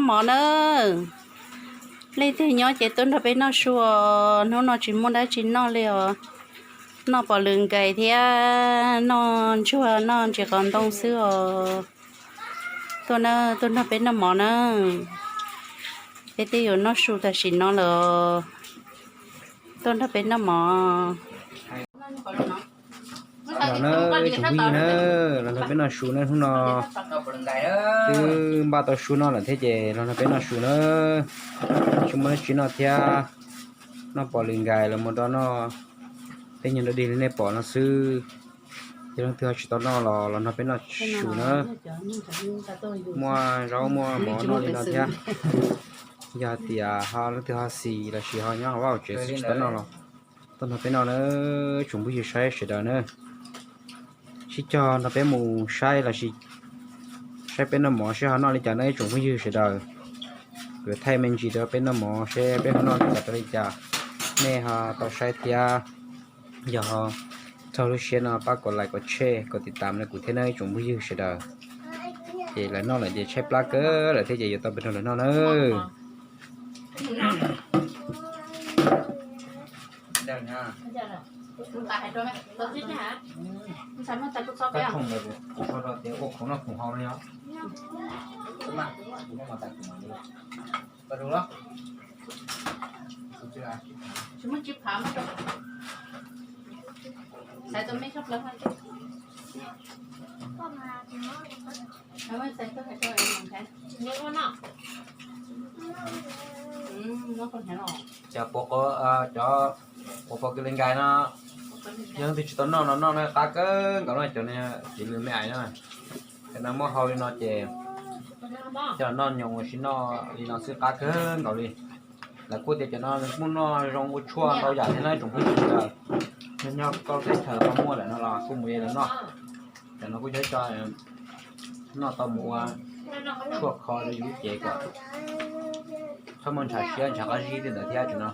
Mov na, leej twg nyob ces tuaj nrog peb noj su os, hnub no tsis muaj dab tsi noj li os. Noj pom lwm nkais thiab noj ntsuag noj ntsis qos ntoo xwb os. Tuaj na, tuaj nrog peb noj mov na. Peb twb yuav noj su tam sim no lawm, tuaj nrog peb noj mov. Los na, tsoom phooj ywg na, los nrog peb noj su na, hnub no twb npaj tau su noj lawm thiab ces los nrog peb noj su na. Tsis muaj dab tsi noj thiab, noj pom lwm nkais los mus rau noj, peb nyob dog dig li nej pom no xwb. Yog leej twg ho tsis tau noj los los nrog peb noj su na. Muaj zaub muaj mov noj li no thiab. Yog hais tias ho leej twg ho xis lossis ho nyob hauv vaj hauv tsev xwb tsis tau noj los tuaj nrog peb noj na, tsoom phooj ywg saib sawv daws na. Sib cog nrog peb mus saib lossis saib peb noj mov seb ho noj li cas na ib tsoom phooj ywg sawv daws. Kuv yuav thaij me ntsis rau peb noj mov seb peb ho noj li cas rau li cas, nej ho tau saib thiab. Yog ho raug lub siab no pab kom like kom share kom tiv tam rau kuv thiab na ib tsoom phooj ywg sawv daws. Ces lawv noj lawm ces tshaib plab kawg lawm thiab ces yuav tau peb nrog lawv noj na. Cov puas, cov puas pom kws li nkais no, yog leej twg tsis tau noj no noj na, qab kawg nkaus no, cov no txiv lws me ais no. Cov no muab hau li no ces coj noj nyoos ua si noj li no xwb qab kawg nkaus li. Lawv kuj tias cov no nws kuj noj zoo ua tshuaj ntau yam thiab na tsoom phooj ywg sawv daws. Nyob koj teb chaws tau muaj lawm no los kuj mus li lawv noj. Cov no kuj yog ib co noj tau mus ua tshuaj kho rau yus lub cev kom txhob muaj ntshav siab ntshav qab zib tej ntawd thiab cov no.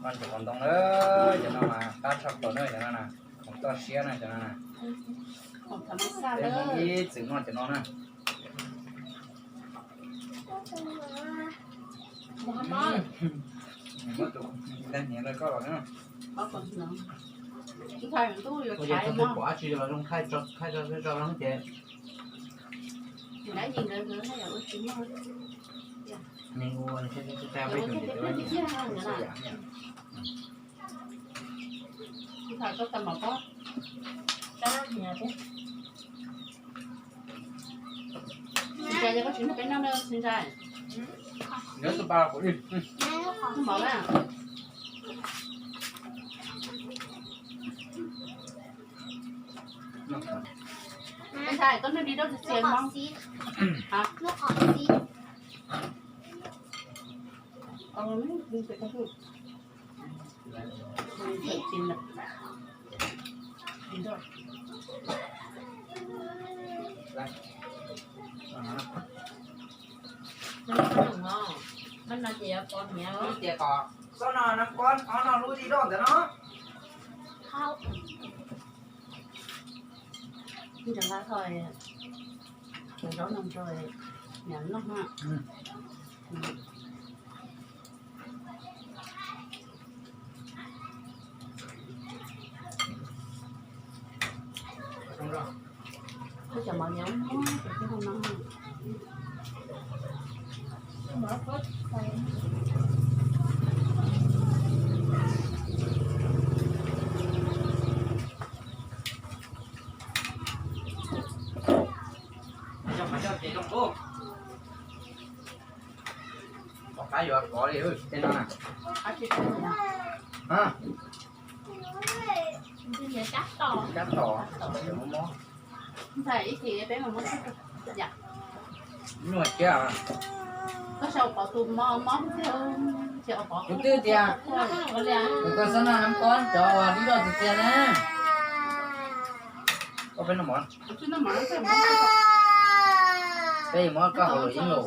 Noj cov qos ntoo na, cov no mas qab tshaj plaws na cov no na, khoom toj siab na cov no na. Peb Hmoob ib txwm noj cov no na. Muab tus ntag hniav rau koj los na. Ua yog txog twg pom dab tsi los zoo thaij tso, thaij tso tso no ces. Ntshai, koj tsis nrog peb noj na, ntshai. Mov na. Ntshai, koj noj di doj txias txias mog. Ces kom xob no nab kob ob no lub di doj ntawd no. Ntawd no ntso, niam noj na. Ib cov mov nyob no. Tom qab yuav kov li tej no na. Cab tom, cab tom, mob mob. Nyuaj thiab. Kuv twb tias, kuv koj xob noj nab kob cov uas di doj txias txias na. Koj peb noj mov, peb muab koj hauv lwm yeeb lus.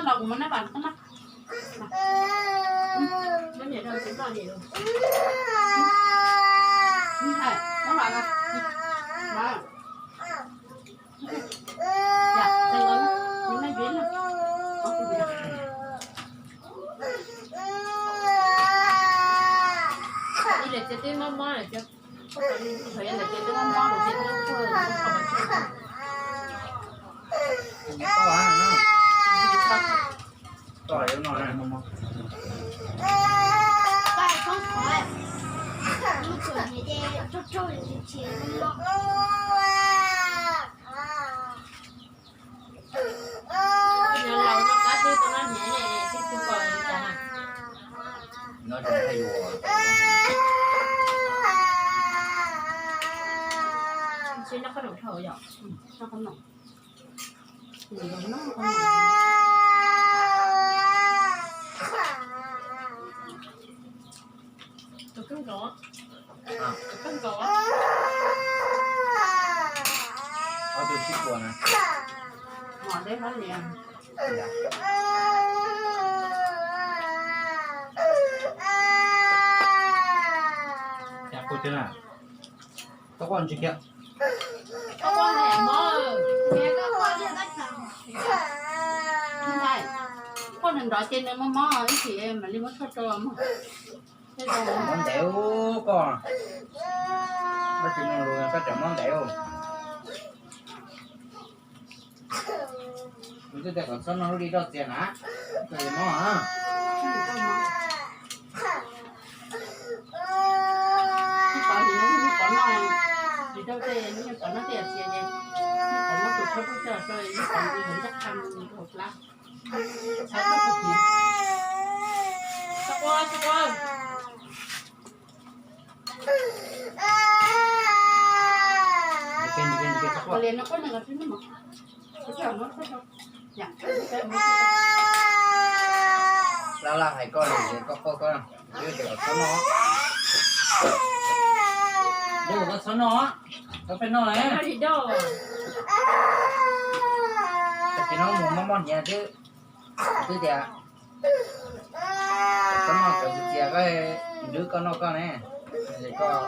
Los kuv muab nab vas koj noj. Noj niam rau tus noj niam. Noj vas no. Yam, tes nkaus, noj ntsuv no. Ib lawv tias twb mob mob lawm tias, thaum yog lawv tias twb mob mob lawm tias twb mob mob lawm. Nyob laus no qab twg tau noj hniav ne, twb tsis pom li cas na. Noj qhob noom dhau yom. Noj qhob noom. Tus kawg nkaus, tus kawg nkaus. Ob tug sib puas na. Mos deb hab li. Cas quaj thiab na? Koj quaj ntsis kiag. Quaj nrov nrov ces nws mob mob ib chim mam li muab tshuaj rau mog. Mob ntev ub koj. Koj tsis mloog lus koj tseem mob ntev ub. Kuv twb tias kom txhob noj lub dib roj txias na, koj yuav mob. Ib qhov ntawd no yog ib qhov noj, ib qhov noj tej yam txias ces, ib qhov noj tus tshuab pub coj rau ib qhov ntawd ncaj qha mus rau hauv plab. Txhob quaj, txhob quaj. Laj laj hais koj li ces koj quaj koj, twb tias kom txhob noj. Twb tias kom txhob noj, koj pheej noj lawm. Tam sim no mus mob mob hniav xwb, twb tias txhob noj cov txias txias, koj nrwb koj noj koj ne, koj paub.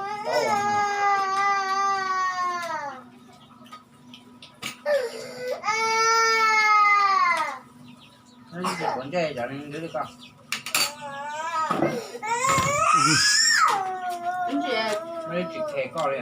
Ib txhia kuv ntsej cov nrwb li koj. Muaj ib tsis khe koj li.